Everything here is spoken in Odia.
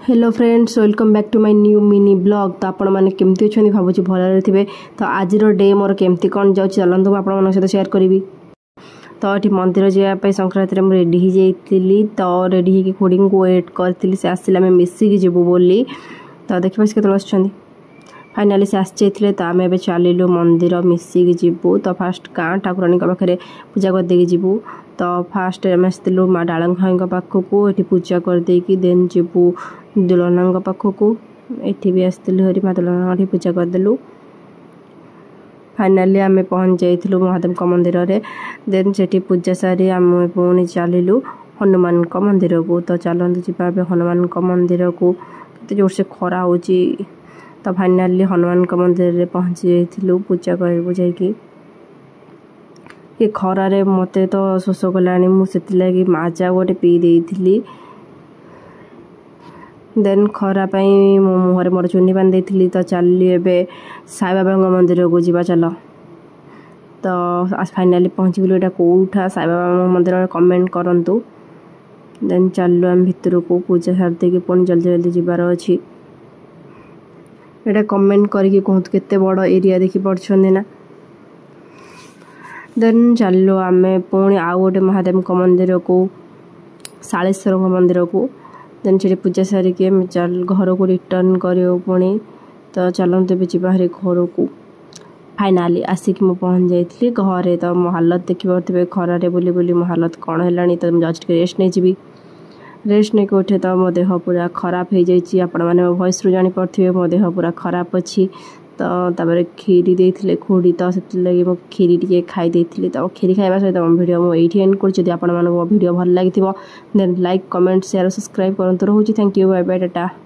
Hello friends, welcome back to my new mini vlog। ତ ଆପଣମାନେ କେମିତି ଅଛନ୍ତି? ଭାବୁଛି ଭଲରେ ଥିବେ। ତ ଆଜିର ଡେ ମୋର କେମିତି କ'ଣ ଯାଉଛି, ଚାଲନ୍ତୁ ମୁଁ ଆପଣମାନଙ୍କ ସହିତ ସେୟାର କରିବି। ତ ଏଠି ମନ୍ଦିର ଯିବା ପାଇଁ ସଂକ୍ରାନ୍ତିରେ ମୁଁ ରେଡ଼ି ହେଇଯାଇଥିଲି। ତ ରେଡ଼ି ହେଇକି ଖୁଡ଼ିଙ୍କୁ ୱେଟ୍ କରିଥିଲି, ସେ ଆସିଲେ ଆମେ ମିଶିକି ଯିବୁ ବୋଲି। ତ ଦେଖିବା ସେ କେତେବେଳେ ଆସୁଛନ୍ତି। ଫାଇନାଲି ସେ ଆସିଯାଇଥିଲେ। ତ ଆମେ ଏବେ ଚାଲିଲୁ ମନ୍ଦିର, ମିଶିକି ଯିବୁ। ତ ଫାଷ୍ଟ ଗାଁ ଠାକୁରାଣୀଙ୍କ ପାଖରେ ପୂଜା କରିଦେଇକି ଯିବୁ। ତ ଫାଷ୍ଟ ଆମେ ଆସିଥିଲୁ ମା ଡାଳଙ୍ଗ ପାଖକୁ, ଏଠି ପୂଜା କରିଦେଇକି ଦେନ୍ ଯିବୁ ଦୁଲନାଙ୍କ ପାଖକୁ। ଏଠି ବି ଆସିଥିଲୁ ହରି ମା ଦୁଲନାଙ୍କ ପୂଜା କରିଦେଲୁ। ଫାଇନାଲି ଆମେ ପହଞ୍ଚି ଯାଇଥିଲୁ ମହାଦେବଙ୍କ ମନ୍ଦିରରେ। ଦେନ୍ ସେଠି ପୂଜା ସାରି ଆମେ ପୁଣି ଚାଲିଲୁ ହନୁମାନଙ୍କ ମନ୍ଦିରକୁ। ତ ଚାଲନ୍ତୁ ଯିବା ଏବେ ହନୁମାନଙ୍କ ମନ୍ଦିରକୁ। କେତେ ଜୋରସେ ଖରା ହେଉଛି। ତ ଫାଇନାଲି ହନୁମାନଙ୍କ ମନ୍ଦିରରେ ପହଞ୍ଚି ଯାଇଥିଲୁ, ପୂଜା କରିବୁ ଯାଇକି। ଏ ଖରାରେ ମୋତେ ତ ଶୋଷ କଲାଣି, ମୁଁ ସେଥିଲାଗି ମାଜା ଗୋଟେ ପିଇ ଦେଇଥିଲି। ଦେନ୍ ଖରା ପାଇଁ ମୋ ମୁହଁରେ ମୋର ଚୁନି ବାନ୍ଧି ଦେଇଥିଲି। ତ ଚାଲିଲି ଏବେ ସାଇବାବାଙ୍କ ମନ୍ଦିରକୁ ଯିବା ଚାଲ। ତ ଫାଇନାଲି ପହଞ୍ଚିଗଲୁ। ଏଇଟା କେଉଁଠା ସାଇବାବାଙ୍କ ମନ୍ଦିର, କମେଣ୍ଟ କରନ୍ତୁ। ଦେନ୍ ଚାଲିଲୁ ଆମେ ଭିତରକୁ, ପୂଜା ସାରି ଦେଇକି ପୁଣି ଜଲ୍ଦି ଜଲ୍ଦି ଯିବାର ଅଛି। ଏଇଟା କମେଣ୍ଟ କରିକି କୁହନ୍ତୁ କେତେ ବଡ଼ ଏରିଆ, ଦେଖିପାରୁଛନ୍ତି ନା? ଦେନ୍ ଚାଲିଲୁ ଆମେ ପୁଣି ଆଉ ଗୋଟେ ମହାଦେବଙ୍କ ମନ୍ଦିରକୁ, ଶାଳେଶ୍ୱରଙ୍କ ମନ୍ଦିରକୁ। ଦେନ୍ ସେଠି ପୂଜା ସାରିକି ଆମେ ଚାଲ ଘରକୁ ରିଟର୍ଣ୍ଣ କରିବୁ ପୁଣି। ତ ଚାଲନ୍ତୁ ଏବେ ଯିବା ଭାରି ଘରକୁ। ଫାଇନାଲି ଆସିକି ମୁଁ ପହଞ୍ଚି ଯାଇଥିଲି ଘରେ। ତ ମୋ ହାଲତ ଦେଖିପାରୁଥିବେ, ଖରାରେ ବୁଲି ବୁଲି ମୋ ହାଲତ କ'ଣ ହେଲାଣି। ତ ମୁଁ ଯାଉଛି ଟିକେ ରେଷ୍ଟ ନେଇଯିବି। ରେଷ୍ଟ ନେଇକି ଉଠେ ତ ମୋ ଦେହ ପୁରା ଖରାପ ହେଇଯାଇଛି। ଆପଣମାନେ ମୋ ଭଏସ୍ରୁ ଜାଣିପାରୁଥିବେ ମୋ ଦେହ ପୁରା ଖରାପ ଅଛି। ତ ତାପରେ କ୍ଷୀରି ଦେଇଥିଲେ ଖୁଡ଼ି, ତ ସେଥିଲାଗି ମୁଁ କ୍ଷୀରି ଟିକେ ଖାଇ ଦେଇଥିଲି। ତ କ୍ଷୀରି ଖାଇବା ସହିତ ମୋ ଭିଡ଼ିଓ ମୁଁ ଏଇଠି ଏଣ୍ଡ କରୁଛି। ଯଦି ଆପଣମାନଙ୍କୁ ମୋ ଭିଡ଼ିଓ ଭଲ ଲାଗିଥିବ, then like, comment, share, subscribe କରନ୍ତୁ। ରହୁଛି, thank you, bye bye, tata.